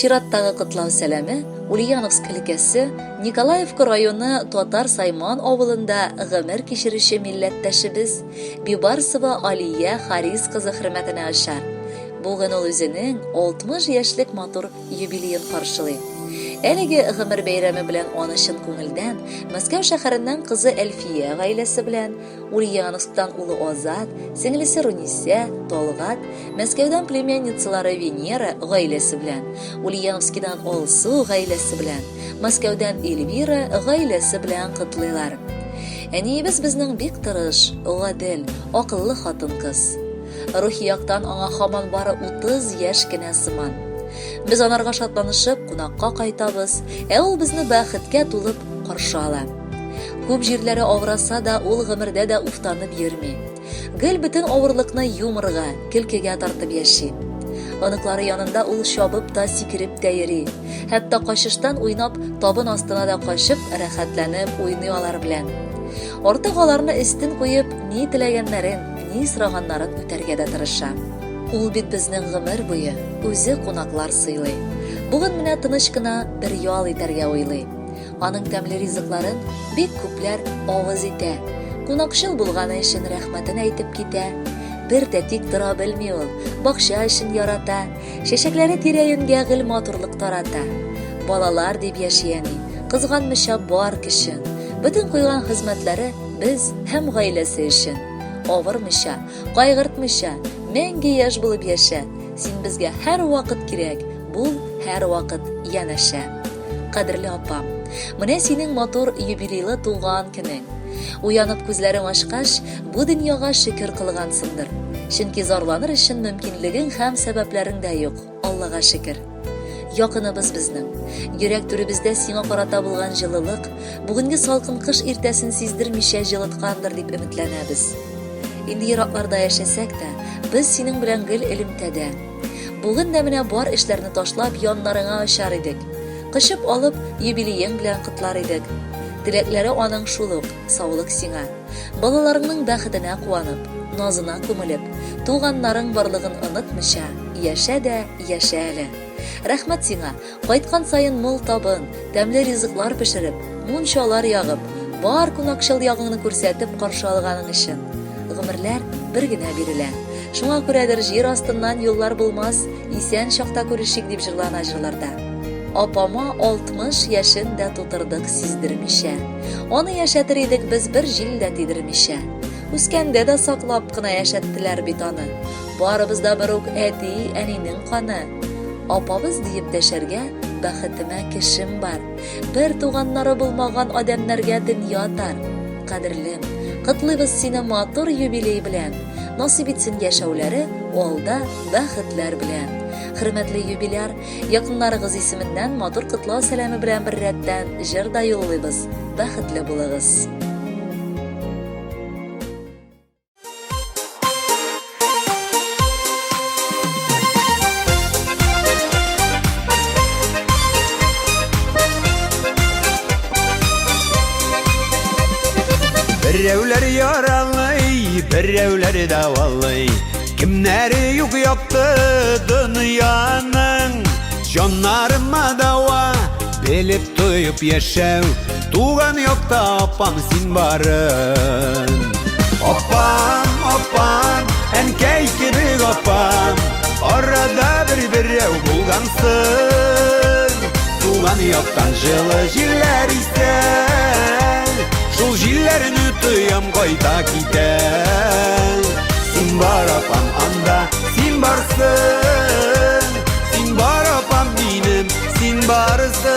Чираттагы котлау сәламе Ульяновск өлкәсе Николаевка районы Татар Сайман авылында гомер кичерүче милләттәшебез Бибарсова Алия Харис кызы хөрмәтенә очар. Бүген ул үзенең 60 яшьлек матур юбилеен каршылый. Әлеге гомер бәйрәме белән аны чын күңелдән Мәскәү шәһәреннән кызы Әлфия гаиләсе белән, Ульяновсктан улы Азат, сеңлесе Рунисә, Талгат, Мәскәүдән племянницалары Венера гаиләсе белән, Ульяновскидан Алсу гаиләсе белән, Мәскәүдән Эльвира гаиләсе белән котлыйлар. Әниебез безнең бик тырыш, гадел, акыллы хатын-кыз. Рухи яктан аңа һаман бары 30 яшь кенә сыман. Без анарга шатланышып кунакка кайтабыз, ә ул безне бәхеткә тулып каршы ала. Күп җирләре авыраса да, ул гомердә дә уфтанып йөрми. Гел бөтен авырлыкны юморга, көлкегә тартып яши. Оныклары янында ул чабып та, сикереп тә йөри. Хәтта качыштан уйнап, табын астына да качып, рәхәтләнеп уйный алар белән. Артык аларны өстен куеп, ни теләгәннәрен, ни сораганнарын үтәргә дә тырыша. Ул бит безнең гомер буе үзе кунаклар сыйлый. Бүген менә тыныч кына бер ял итәргә уйлый. Аның тәмле ризыкларын бик күпләр авыз итә. Кунакчыл булганы өчен рәхмәтен әйтеп китә. Бер дә тик тора белми ул, бакча эшен ярата, чәчәкләре тирә-юньгә гел матурлык тарата. Балалар дип яши әни, кызганмыйча бар көчен, бөтен куйган хезмәтләре без һәм гаиләсе өчен. Авырмыйча, кайгыртмыйча, мәңге яшь булып яшә. Син безгә һәрвакыт кирәк, бул һәрвакыт янәшә. Кадерле апам, менә синең матур юбилейлы туган көнең. Уянып күзләрең ачкач, бу дөньяга шөкер кылгансыңдыр. Чөнки зарланыр өчен мөмкинлегең һәм сәбәпләрең дә юк, Аллага шөкер. Якыныбыз безнең. Йөрәк түребездә сиңа карата булган җылылык, бүгенге салкын кыш иртәсен сиздермичә җылыткандыр дип өметләнәбез. Инде еракларда яшәсәк тә, без синең белән гел элемтәдә. Бүген дә менә бар эшләрне ташлап яннарыңа очар идек. Кочып алып, юбилеең белән котлар идек. Теләкләре аның шул ук, саулык сиңа. Балаларыңның бәхетенә куанып, назына күмелеп, туганнарың барлыгын онытмыйча, яшә дә яшә әле. Рәхмәт сиңа, кайткан саен мул табын, тәмле ризыклар пешереп, мунчалар ягып, бар кунакчыл ягыңны күрсәтеп каршы алганың өчен. Гомерләр бер генә бирелә. Шуңа күрәдер җир астыннан юллар булмас, исән чакта күрешик дип җырлана җырларда. Апама 60 яшен дә тутырдык сиздермичә. Аны яшәтер идек без бер җил дә тидермичә. Үскәндә дә саклап кына яшәттеләр бит аны. Барыбыз да бер үк әти, әнинең каны. Апабыз диеп дәшәргә бәхетемә кешем бар. Бер туганнары булмаган адәмнәргә дөнья тар. Кадерлем, котлыйбыз сине матур юбилей белән. Насыйп итсен яшәүләре алда бәхетләр белән. Хөрмәтле юбиляр, якыннарыгыз исеменнән матур котлау сәламе белән беррәттән җыр да юллыйбыз. Бәхетле булыгыз. Берәүләр яралый, берәүләр дәвалый. Кемнәре юк якты дөньяның. Җаннарыма дәва, белеп тоеп яшәү. Туган якта апам син барын. Апам, апам, әнкәй кебек апам. Арада бер берәү булгансың. Туган яктан җылы җилләр исә. Шул җилләрне тоям кайта китә. Син бар апам анда, син барсың. Син бар апам минем, син барсың.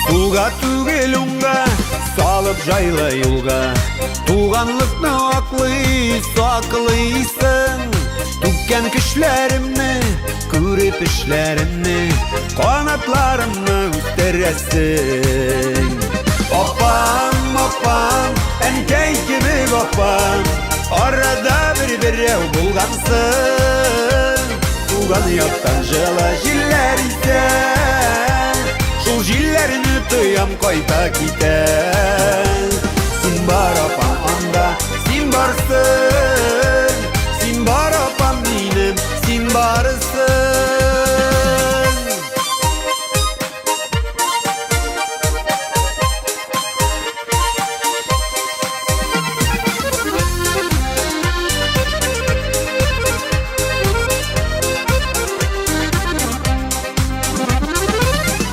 Сулга түгел уңга, салып җайлы юлга. Туганлыкны аклый, саклыйсың. Түккән көчләремне, күреп эшләремне, канатларымны үстерәсең. Апам, апам, әнкәй кебек апам, арада бер берәү булгансың. Туган яктан җылы җилләр исә, шул җилләрне тоям кайта китә. Син Син бар, апам, анда, син барсың. Син бар, апам минем, син барсың.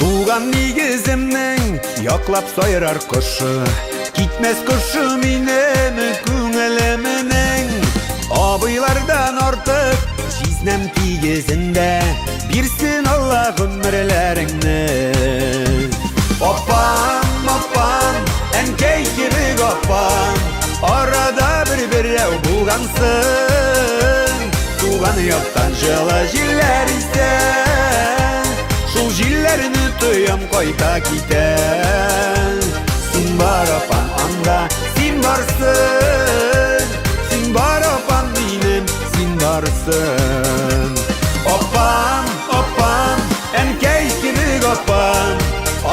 Туган нигеземнең яклап сайрар кошы, Китмәс кошы минем күңелемнең. Абыйлардан артык җизнәм тигезендә, Бирсен Алла гомерләреңне. Апам, апам, әнкәй кебек апам, Арада бер берәү булгансың. Туган яктан җылы җилләр исә, Шул җилләрне тоям кайта китә. Син бар, апам, анда, син барсың. Син бар, апам минем, син барсың. Апам, апам, әнкәй кебек апам,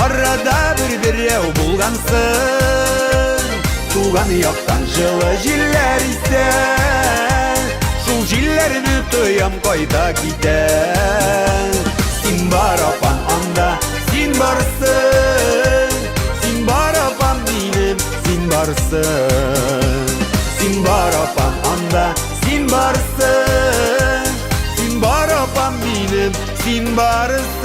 Арада бер берәү булгансың. Туган яктан җылы җилләр исә, Шул җилләрне тоям кайта китә. Син бар, апам, анда, син барсың. Син бар, апам минем, син барсың. Син бар, апам, анда, син барсың. Син бар, апам минем, син барсың.